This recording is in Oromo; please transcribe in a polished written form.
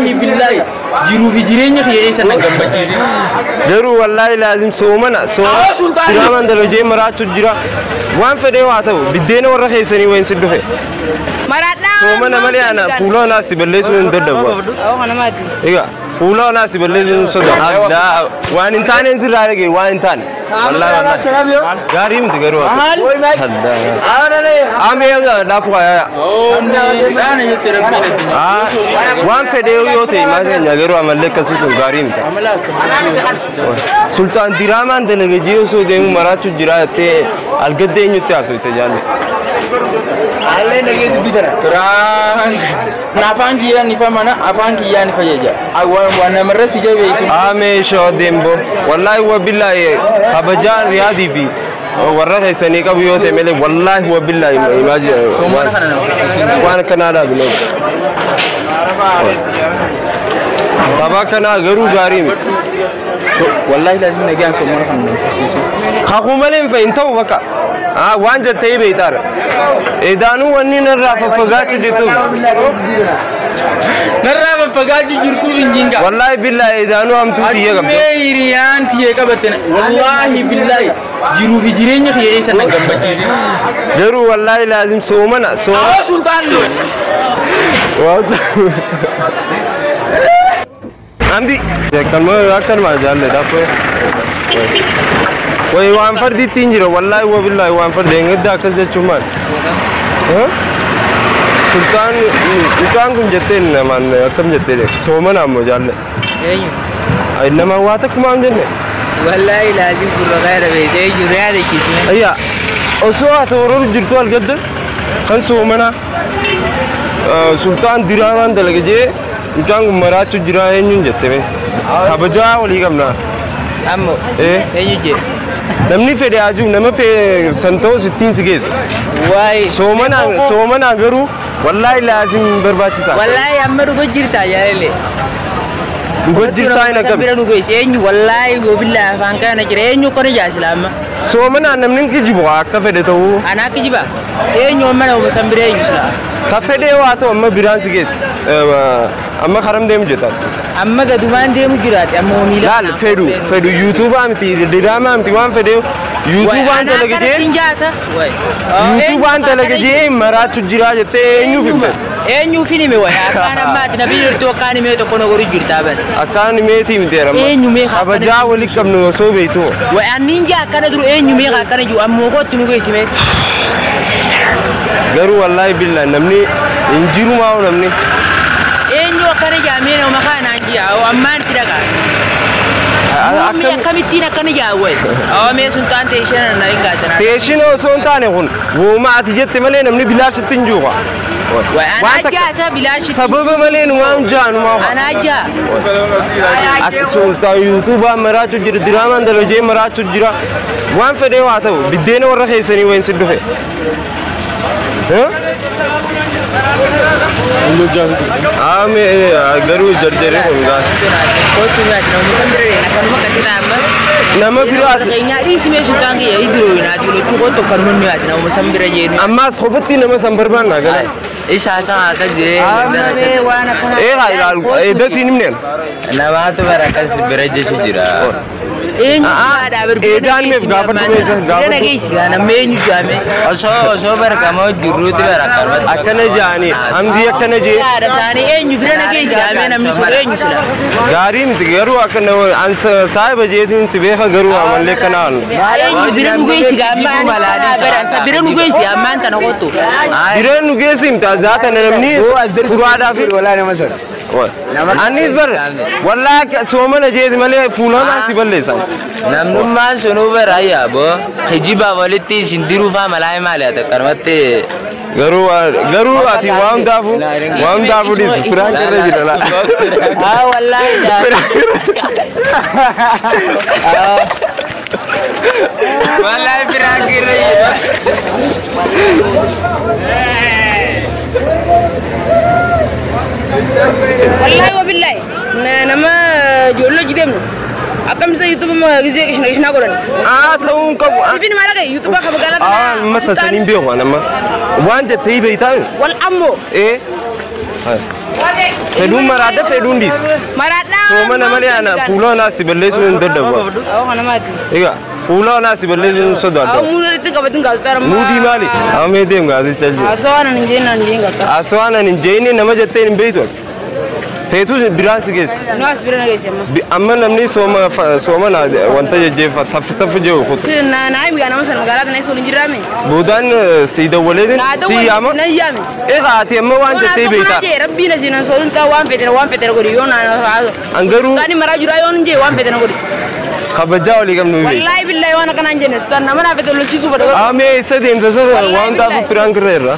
Wallaahi billaahi jiruu fi jireenya kiyya keessa na gammachiise. Garuu wallaahi laazim soomana Awwa sultaan. Diraamaan dalagee maraachuu jira. Waan fedhee haa ta'u biddeena warra keessanii wayin si dhufe. Maradhaa. Soomana malee ana fuula anaa si balleessuu hin dadhabu. Egaa fuula anaa si balleessuu hin sodaatu. Waan hin taane sirraa dhage waan hin taane. Wallaahi wallaahi. Gaarii miti garuu. Amee dhaapu yaa. Dhaana jette rabbiin addunyaa. Waan fedhee yoo ta'e maal keenya garuu amallee akkasii sun gaarii miti. Amala akkasii. Sultaan diraamaan dalagee osoo deemu maraachuu jira jettee algadda eenyutti haasofte jaalle. Prank. Afaan kiyyaan ifa mana afaan kiyyaan ifa jecha. Waan namarra si jabeessu. Amee shoo deembo. Wallaahi wa billaahi kabajaa riyaadii fi warra keessanii qabu yoo ta'e malee wallaahi wa billaahi Soomana kana nama fakkeessu. waan akkanaa dhaabine. Tapha akkanaa garuu gaarii miti. Wallaahi laazim nagaan soomana kana nama fakkeessu. Kakuu malee hin fa'i hin ta'u bakka. Waan jettee beektaadha. Edaanuu wanni narraa faffagaachuu jirtuuf. Narraa faffagaachuu jirtuuf hin jinga. Wallaahi billaahi edaanuu hamtuu xiyya qabdu. Mee hiriyaan tiyee qabatte wallaahi billaahi jiruu fi jireenya kiyya keessa na gammachiise. Garuu wallaahi laazim soomana soomana. Awwa sultaan. Amdi akkanuma akkanuma jaalle dhaafee. Wayi waan fardi ittiin jira wallaahi wa billaahi waan fardi eeggadda akkas jechuun maal? Sultaan mucaan kun jettee namaan akkam jettee soomana ammoo jaalle. Eenyu? Namaan waa takkumaa hin jenne. Wallaahi laazim gurra gaara beekte eenyu yaada keessi. Ayyaa osoo ati hororu jirtu algadda kan soomana sultaan diraamaan dalaga jee mucaan kun maraachuu jira eenyuun jette mee kabajaa walii qabna. Ammoo eenyu jee? Namni fedhe haa jiru nama fedhe san ta'us ittiin si geessa. Waayee. Soomanaa soomanaa garuu wallaahi laazim barbaachisaa. Wallaahi amma dhugo jirta jaalale. Dhugo jirtaa hin akkami. Bira dhugo eenyu wallaahi goobillaa afaan kana jira eenyu kona jaasila amma. Soomanaa namni hin kijibu akka fedhe ta'uu. Anaa kijiba eenyu amma nama san bira eenyu sila. Ka fedhee waa ta'u amma biraan si geessa. Amma karam deemu jettaan. Amma gadumaan deemu jiraate amma miila. Laal fedhu fedhu yuutuubaa miti diraamaa miti waan fedhe yuutuubaan dalage jee yuutuubaan dalage jee maraachuu jira jettee eenyuuf himte. Eenyuuf hin hime wayi akkaan ammaati na biyya jirtu akkaan himee tokko na goru jirtaa bane. Akkaan himeetii miti jedhama. Eenyu meeqa akkana Kabajaa walii qabnu osoo beektu. Wayi anniin jaa akkana duru eenyu meeqa akkana jiru ammoo kootti nu geessime. Garuu wallaahi billaa namni hin jiru maa namni. Eenyu akkana jaamee nama maqaa naan ji'a ammaan itti dhagaa. Muummi akkamittiin akkana jaa wayi. Awwa mee sun taan ta'e isheen na hin gaatana. Teeshin osoo hin taane kun wooma ati jette malee namni bilaashitti hin jiru. Wayi anaa jaa isa bilaashitti. Sababa malee numaan jaa numaa. Anaa jaa. Ati sultaan yuutuubaan maraachuu jira diraamaan dalagee maraachuu jira waan fedhee haa ta'u biddeena warra keessanii wayin si dhufe. Ame garuu jarjaree kun gaa. Kootti nyaati nama san bira deena kanuma kan amma. Nama biraas Keenyaa dhiisimee sultaan kiyya iddoo naati lolchuu kootti kanuma nyaati nama san bira jeenu. Ammaas kophatti nama san barbaanna gala. Isa isaa akkas jiree. Waan akkanaa. Ee haa ilaalu dasiin himneen. Namaatu bara akkas bira jechu jira. Eenyu haadha bira. Eedaan meef gaafadhu meesha Bira gaafadhu. nageessi gaa namni eenyu jaame. Osoo barkamoo jirruuti bara akkanumatti. Akkana jaanii hamdii akkana jee. Haadha isaanii eenyu bira nageessi gaamee namni sun eenyu sila. Gaarii miti garuu akkana an saahiba jeetiin si beeka garuu amallee kana halu. Eenyu bira nu geessi gaammaa bira nu geessi ammaan tana kottu. Bira nu geessi miti zaata namni furaadhaa fi. Anis bar wallaahi soomana jeeti malee fuulaan si balleessan. Namnummaan sunuu bara ayyaa boo kijibaaf walitti isin diruu faa malaa maali ati akkanumatti. Garuu garuu ati waan hundaafuu dhiisu firaan irra jira laa. Haa wallaahi. Wallaahi firaan irra jira. Wallaahi wabillahi nama ijoollee hojii deemnu akkam isa yuutuuba gisee qishna qishnaa godhan. Aa ta'uu hin qabu. Sifin maal dhagaye yuutuuba kan magaalaa Aa masa saniin beeku an amma. Waan jettee beektaa? Wal ammoo. Ee. Fedhuun maraadha fedhuun dhiisa. Maraadhaa. Soomana malee ana fuula anaa si balleessuu hin dadhabu. Awwa kana maati. Egaa fuula anaa si balleessuu hin Awwa sodaadhu. muudii itti qabatin gaazexaa. Muudii maali? Amee deem gaazexaa jiru. Haasawaa nan hin jeen nan hin jeen gaazexaa. Aswaan ani hin jeeni nama jettee hin beektu. Feetuu biraan si geessa. Nu as bira na geesse amma. Amma namni sooma soomana wanta jejjeeffa taffi taffi jiru kutu. Si na na himi nama sana magaalaa tana eessa waliin jirraame. Boodaan si dawwaleetin Naa si yaama. Na yaame. Egaa ati amma waan jettee beektaa. Rabbiin asiin an soolun taa waan fedhe waan fedhe godhi yoo naa An garuu Sultaani maraa jira yoo hin jee waan fedhe na godhi. kabajaa olii qabnu beekta. Wallaahi billahi waan akkanaa hin jenne sultaan nama naa fedhe lolchiisuu bada godhi. Amee isa deemta sana Wallaahi waan taafu billahi. piraan kirra irra.